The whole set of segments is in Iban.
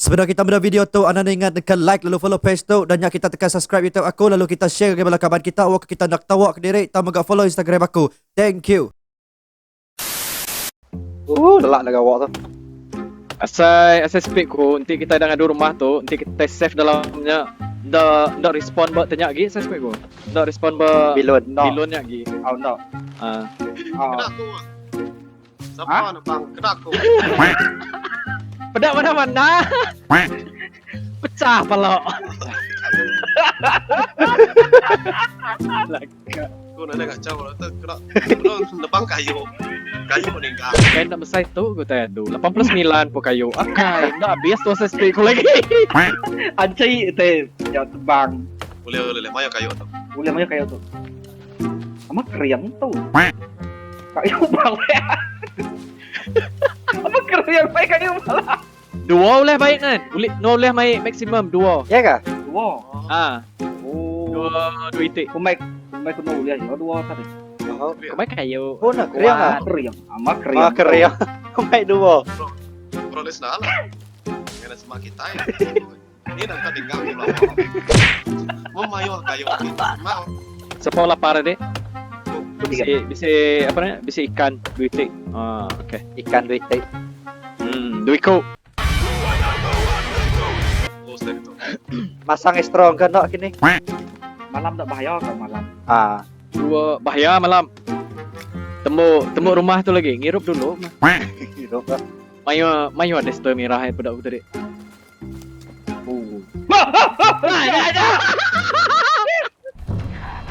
Sebedau kita meda video tu anang enda ingat nekan like lalu follow page tu dan nya kita tekan subscribe youtube aku lalu kita share ngagai bala kaban kita awakka kita enda ketawa kediri tau mega follow instagram aku. Thank you. Ooh lelak dah gawa tu. Asai asai speed ku enti kitai dah ngadu rumah tu enti kitai save dalam nya enda enda respon ba tanya agi asai speed ku. Enda respon ba Bilun. Bilun nya agi. Au enda. Ah. Au. Kena aku. Sapa nebang kena aku. Peda mana-mana. Pecah pala. Lagak. Aku nadai ngachau lah tu kena kena nebang kayu. Kayu ninggang. Kai enda mesai tu ku tai adu. 89 pun kayu. Akai enda habis tu asai speed ku lagi. Anci te ya tebang. Ulih ulih mayuh kayu tu. Ulih mayuh kayu tu. Ama kering tu. Kayu balak. Ama kering mai kayu balak. Dua ulih baik kan? Ulih no ulih mai maksimum dua. Ya ka? Dua. Ha. Oh. Dua dua itik. Ku mai ku mai kena ulih ya dua tadi. Oh. Ku mai kayu. Oh nak kering ah. Kering. Ama kering. Ah kering. Ku mai dua. Bro, les lah. Kena semak kita ya. Ni dah kau tinggal di lama. Mau mayuh kayu Mau. Sapa lapar tadi? Bisi bisi apa ni? Bisi ikan dua itik. Ah, okey. Ikan dua itik. Hmm, dua iku. Masang strong ke enda kini? Malam tak bahaya ke malam? Ah. Dua bahaya malam. Temu temu rumah tu lagi, ngirup dulu. Ngirup lah. Mayuh mayuh ada store merah peda aku tadi. Oh.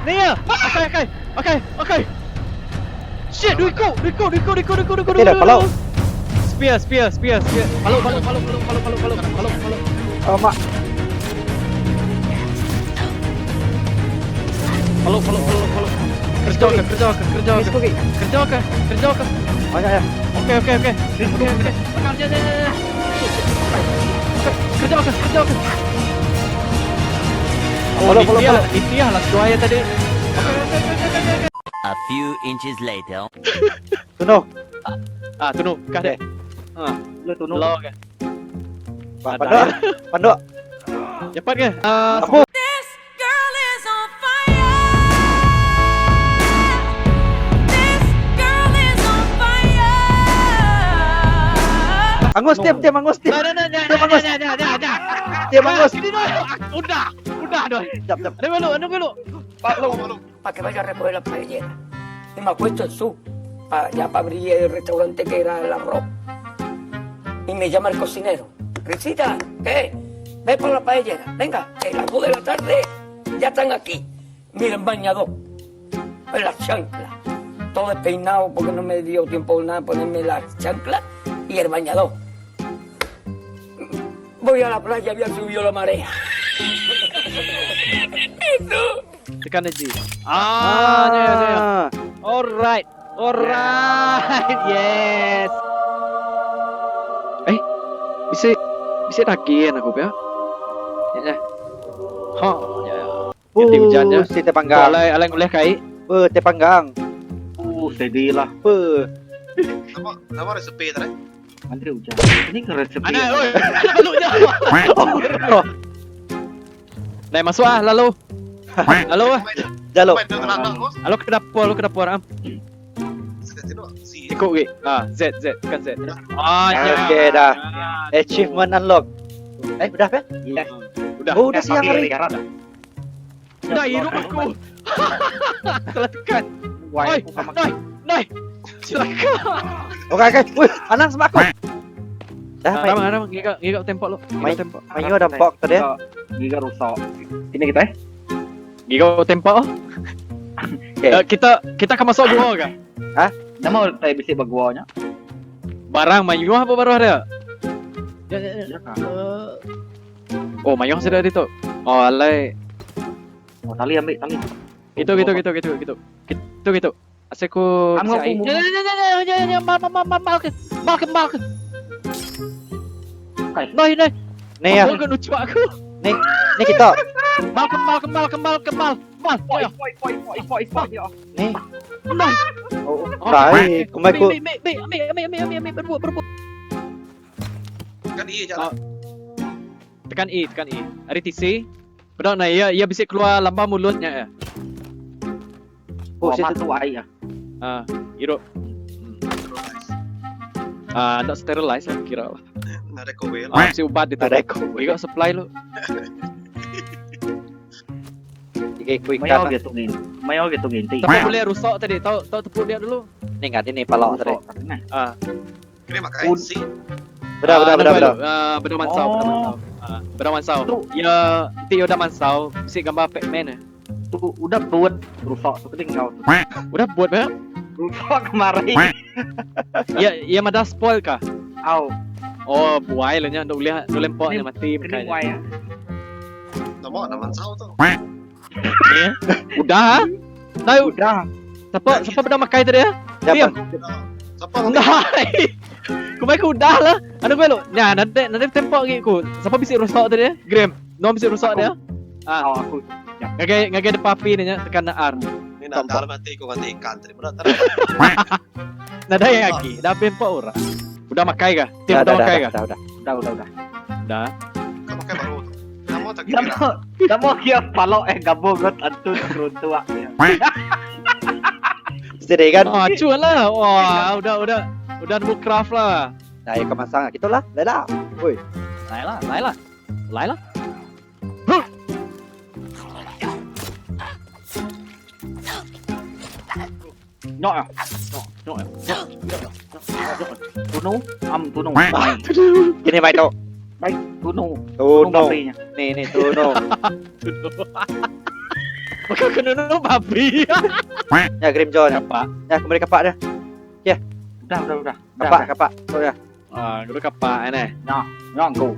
Ni ya. Okey okey. Okey okey. Shit, dua iku, dua iku, dua iku, dua iku, dua iku, dua iku. Tidak, palau. Spear, spear, spear, spear. Palu, palu, palu, palu, palu, palu, palu, palu, palu. Oh, mak. Palu, palu, palu, palu. Kerja ke, kerja ke, kerja ke. Kerja ke, kerja ke. Banyak ya. Okey, okey, okey. Okey, okey. Tekan je, je, je. Okey, kerja ke, kerja ke. Oh, Follow, follow, nitih follow. lah, nitih lah seduai tadi. Okey, okey, okey, okey, okey. A few inches later. Tunu. Ah, tunu, kah dek. Ah, Lu tunu. Lo ke. Panduk. Panduk. Cepat ke? Ah, Aku. This girl is on fire. This girl is on fire. Angus tiap tiap angus tiap. Nah, nah, nah, nah, Tiap angus. nah, nah, nah, nah. Tiap angus. Ini dah, udah, udah dah. Jap jap. Ada belok, ada belok. Palu, palu. para que vaya a recoger la paellera. Y me acuesto en su, pa, ya para abrir el restaurante que era el arroz. Y me llama el cocinero. Risita, ¿qué? Ve por la paellera. Venga, que a las 2 de la tarde ya están aquí. Miren, bañador, en las chanclas. Todo despeinado porque no me dio tiempo nada ponerme las chanclas y el bañador. Voy a la playa, había subido la marea. Tekan G. Ah, ya, ya, ya. Alright. Alright. Yes. Eh, bisa bisa daging aku ya. Ya, ya. Ha, ya. ya. Ganti hujan ya. Si teh panggang. Alai alai ngulih kai. Pe teh panggang. Oh, steady lah. Pe. Nama nama resepi tadi. Andri hujan. Ini ke resepi. Ana, oi. Baluknya. Oh. Naik masuk ah lalu. Lalu ah. Jalo. Main dengan anak bos. Lalu ke dapur, lalu ke dapur am. Si. Ikut ke. Ah, Z Z tekan Z. Ah, ya. Okey dah. Achievement unlock. Eh, udah pe? Yes. Udah. Oh, udah siang hari. Dah hirup aku. Salah tekan. Wai, Oi, aku sama Noi, noi. Silakan. Okey, okey. Wih, anang sama aku. Dah, Ramang, main. ramang, ngiga, ngiga tembok lu. Ngiga Main. tembok. Main udah pok tadi. Giga, giga rusak. Ini kita eh. Ngiga tembok. Okey. Eh, kita kita akan masuk gua ke? Nama saya bisa berguanya. Barang mayuh apa baru ada? Ya, ya, ya. Ya kah? Oh, mayuh sudah ada tu. Oh, alai. Oh, tali ambil tali. Gitu, gitu, gitu, gitu, gitu. Gitu, gitu. Asal ku Am, aku Ya, ya, ya, ya, ya, ya, ya, mal, mal, mal, mal, mal, ke. Mal, ke, mal, ke. Kai. Noi, noi. Nih ya, Aku akan lucu aku. nih kita. Mal, ke, mal, ke, mal, ke, mal, ke, mal. Mal, Poi, ya. poi, poi, poi, poi, poi, ya. Nih. Noi. Oh, baik. Kumai ku. Ambil, ambil, ambil, ambil, ambil, ambil, ambil, berbuk, berbuk. Kan iya jalan. Tekan E, tekan E. Ari TC. Peda nai iya iya bisi keluar lamba mulut nya iya. Oh, amat tu ai ah. Ah, irup. Ah, enda sterilize lah kira lah. Nadai kowe lah. Ah, bisi ubat ditu. Nadai kowe. Iga supply lu. Tiga iku ikan. Mayo lah. gitu ngin. Mayo gitu nginti. Tapi boleh rusak tadi. Tau tau tepuk dia dulu. Ni ngat ini palak tadi. Ah. Kena makai si. Bedah bedah bedah bedah. Ah, bedah mansau, bedah mansau. Ah, bedah mansau. Tu. Ya, nanti udah mansau, bisi gambar Pac-Man eh. Tu udah buat rusak tu keting kau tu. Udah buat ba? Rusak kemarin. Ya, ya madah spoil kah? Au. Oh, buai lah nya, ndak boleh ndak lempaknya mati Kena makanya. buai ah. Nama nak mansau tu. Ni. Udah ah? Dah Udah. Siapa siapa bedah makai tadi ah? Siapa? Diam. Siapa nanti? Dah. Kumai ku udah lah. Anu gue lu. Nya nanti nanti tempok lagi ku. Siapa bisi rusak tadi ah? Graham. No bisi rusak dia. Ah, Au aku. ngagai ngagai depan api ni nya tekan R. Ni nak dalam hati ku ganti ikan tadi. Benar tak? Nadai lagi. Dah habis empat orang. Udah makai kah? Tiap Dah udah dah makai dah kah? dah dah. Udah udah udah. Dah. Kau makan baru tu. Nama tak kira. Kamu kamu kia palok eh gabung kot antu keruntuak. Sedih kan? Ah, cuan lah. Wah, udah udah udah nemu craft lah. Nah, ya kemasang kita lah. Dah lah. Oi. Lai lah, lai lah. Lai lah. Nyok ah. Nyok, nyok. Tunu, am tunu. Kini mai tu. Baik, tunu. Tuno. babinya. Ni ni tuno. Maka kena nunu babi. Ya Grim John. Kapak. Ya kembali kapak dia. Udah udah udah. Udah, Kapak udah. kapak. Tu ya. Ah, kudu kapak ni. Nyok aku.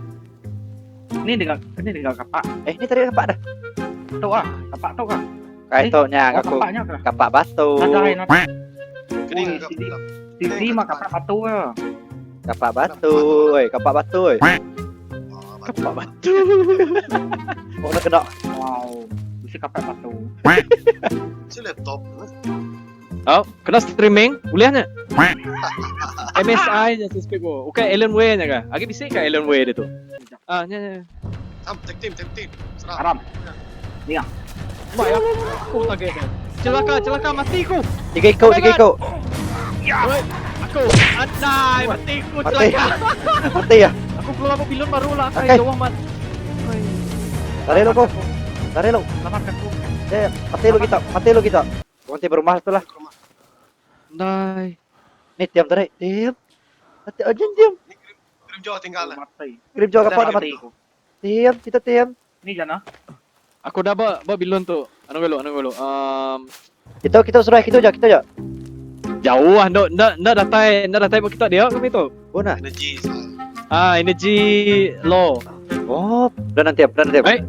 Ni dengan ini dengan kapak. Eh ni tadi kapak dah. Tu ah, kapak tu kah? Kai tu nya Oh, aku. kapaknya kah? Kapak batu. Nadai nadai. Kena Ui, kau. sini. Sini mah kapak batu ya. Kapak batu. Oi, kapak batu oi. Kapak batu. Oh nak kena. Wow, bisa kapak batu. Si laptop. Oh, kena streaming, boleh nya? MSI nya suspek ko. Bukan Alienware nya kah? Agi bisik kah Alienware dia tu? Ah, nya nya. Am, take team, take team. Serah. Haram. Mak ya, aku target dia. Celaka, celaka mati ku. Tiga ikut, tiga ikut. Oi, aku andai mati ku Mati. celaka. Mati ya. Aku keluar mobilon baru lah, Okay. kai jauh amat. Tarik lo kau. Tarik lo. Selamat aku. Ya, mati lo kita. Mati lo kita. Nanti berumah tu lah. Andai. Ni diam tarik. Diam. Mati aja diam. Kirim jauh tinggal lah. Mati. Kirim jauh kapak dah Mati mati. aku. Diam, kita diam. Ni jana. Aku dah ba ba bilon tu. Anu gelo, anu gelo. Kita kita suruh kita je, kita je. Jauh ah, ndak ndak ndak datai, ndak datai kita dia kami tu. Oh nah. Energi. soal. Ah, energy low. Oh, dah nanti, dah nanti. Baik.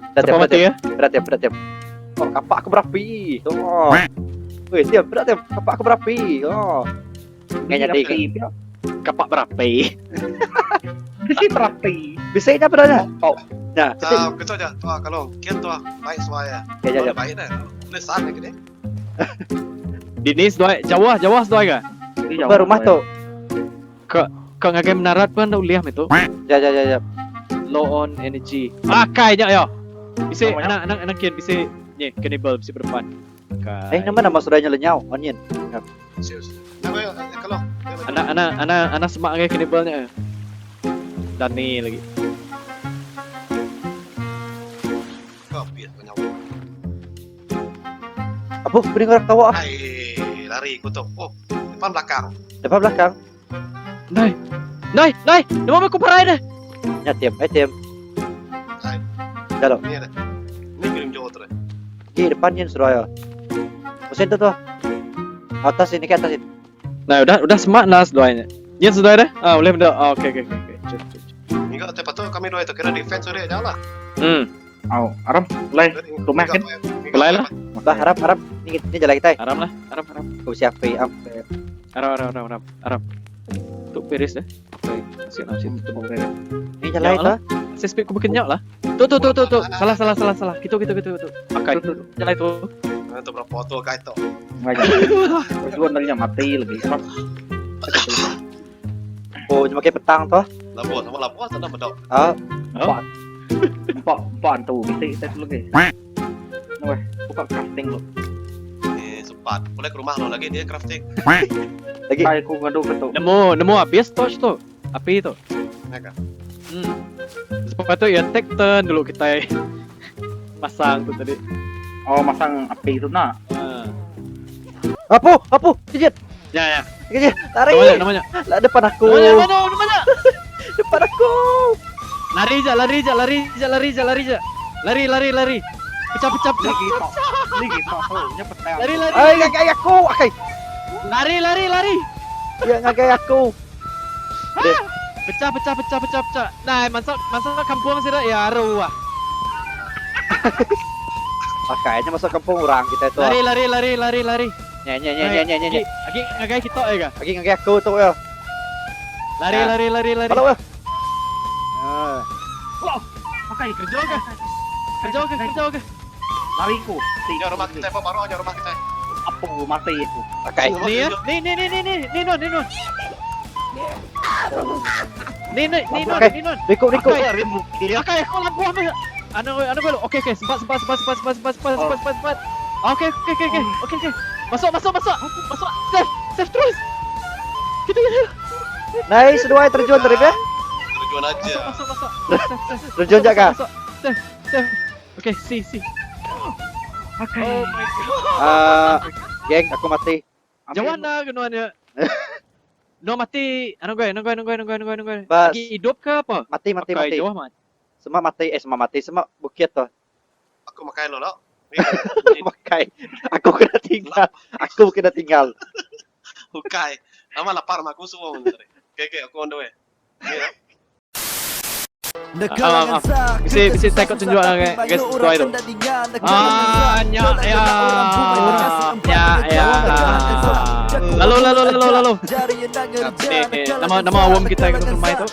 Dah Siapa tiap, dah mati tiap, ya? dah tiap, dah tiap. Oh, kapak aku berapi. Oh. Weh, tiap, dah tiap. Kapak aku berapi. Oh. Nggak jadi. Berapi. Kapak berapi. Bisi berapi. Bisa ini apa dah? Oh. Nah, Ah, kita aja. Tua kalau kian tua baik suaya. Ya, ya, ya. Baik dah. Boleh sah ni kene. Dinis doi, jauh jauh doi ka? Ke rumah tu. Kau ngagai menarat pun dak uliah itu. Ya, ya, ya, ya. Low on energy. Pakai nya yo. Bisa Namanya? anak anak anak kian bisa ni cannibal bisa berdepan. Kai. Eh, nama nama saudaranya lenyau, onion. Serius. Nak kau kalau. Anak anak anak anak semak ngagai cannibalnya. Dan ni lagi. Kau biar kau nyawa. Apa? Beri orang tawa. ah. Hai, lari ku tu. Oh, depan belakang. Depan belakang. Nai. Nai, nai, nama aku parai dah. Ya, tiam, eh tiam. Hai. Dah lo. Ni ada. Ni kirim jauh tu. Di depan yin sudah ya. Mesin tu tu. Atas ini ke atas ini. Nah, udah udah semak nas doanya. Yen sudah dah? Ah, boleh benda. Ah, okey okey okey. okey. Cek cek. cek. Ni kau tepat tu kami dua itu kira defense sudah aja lah. Au, aram. Leh. Rumah kan? Belai lah. Bah, harap harap. Ni ni jalan kita. Aram lah, aram aram. Kau siapa am. Aram aram aram aram. Aram. Tu Paris dah. Okey, siap nak siap tu Paris. Ni jalan Ya kita. Saya speak ku berkenyak lah. Tu tu tu tu tu. Salah salah salah salah. Gitu gitu gitu gitu. Pakai. Tu, tu, tu. Jalan itu. Nah, tu berapa tu kait tu. Ngajar. Gua narinya mati lagi. Oh, cuma kayak petang tu. Labuh sama labuh sana bedau. Ah, Empat. Empat empat antu bisi kita tu lagi. Weh, buka crafting lu. Eh, sempat. Boleh ke rumah lo lagi dia crafting. Lagi. Ai aku ngadu ke tu. Nemu nemu habis torch tu. Api tu. Ya kan? Hmm. Sepatutnya ya take turn dulu kita pasang tu tadi. Oh, masang api tu nak. Ha. Apo, apo, Jijit. Ya ya. Jijit, tarik. Namanya namanya. Lah depan aku. Namanya namanya namanya. Depan aku. Lari je, lari je, lari je, lari je, lari je. Lari lari lari. Pecah pecah pecah. Lagi tok. Lagi tok tu. Nya petang. Lari lari. Ai, ngagai aku. Akai. Lari lari lari. Ya ngagai aku. Pecah pecah pecah pecah pecah. Nah, masuk masuk kampung sih ya aru ah. Pakainya masuk kampung orang kita itu. Lari lari lari lari lari. Nye nye nye nye nye nye. nye. Lagi ngagai kita ya ga? Lagi ngagai aku tu ya. Lari Ya. lari lari lari. Halo ya. Ah. Pakai Kerja ke? Kerja ke? Kerja ke? Lari ku. Ya rumah kita apa baru aja rumah kita. Apa mati aku. Pakai. Ni ya. Ni ni ni ni ni ni non ni non. Ni ni ni non Oke. ni non. Riku Riku. Pakai. Pakai aku lampu apa? Anu anu anu. Okey okey sempat sempat sempat sempat sempat sempat sempat sempat sempat sempat. Okey okey okey okey okey okey. Masuk masuk masuk. Masuk. Save save terus. Kita kita. Nice dua terjun tadi ya. Terjun aja. Masuk masuk masuk. Save save. Terjun jak kah? Masuk. Save save. Okey see see. Pakai. Oh my god. Ah, geng aku mati. Jawan lah kenuan dia. No mati. Anu gue, anu gue, anu gue, anu gue, anu gue, anu gue. Bas. Lagi hidup ke apa? Mati mati Pakai mati. jauh amat. Semua mati eh semua mati semua bukit tu. Aku makan lo lo. Pakai. Aku kena tinggal. Aku kena tinggal. Bukai. Lama lapar mah aku semua. Oke oke aku on the way. Ni Ah, ah, Bisi bisi takut tunjuk lah guys, guys tuai tu. Ah, nya ya. Ya ya. Lalu lalu lalu lalu. Ni ni nama nama awam kita yang kena rumah itu.